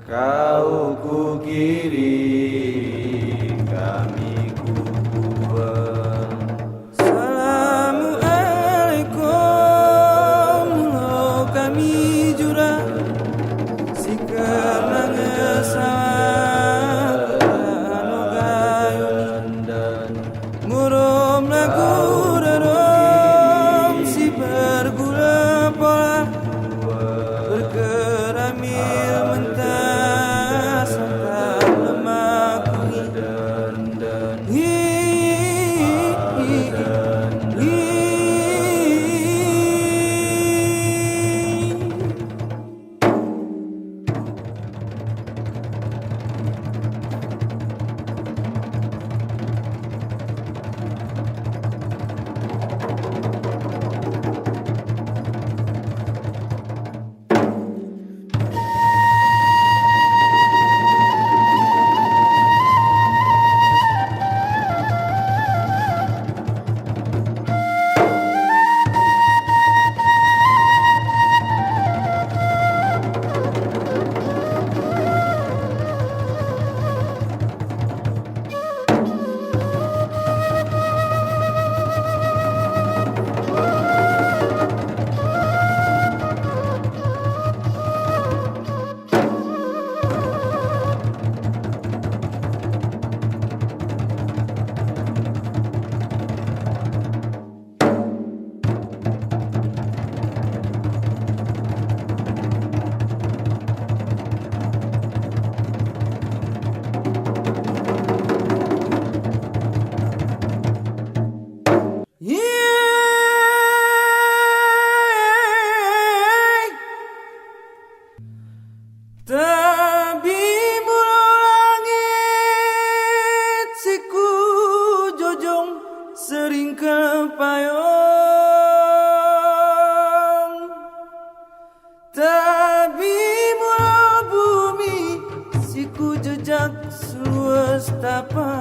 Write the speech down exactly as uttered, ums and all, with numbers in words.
Kao ku kiri kami ku kuwang. Salamu alaykum, lo kami jura, sika mangesawa ano gayuni. Murum lagu rerum si bergula pola, berkeramil mentas antara lemak kuwi. Hi, hi, hi, hi. Tabi mula langit siku jojong sering kepayong. Tabi mula bumi siku jejak seluas tapa.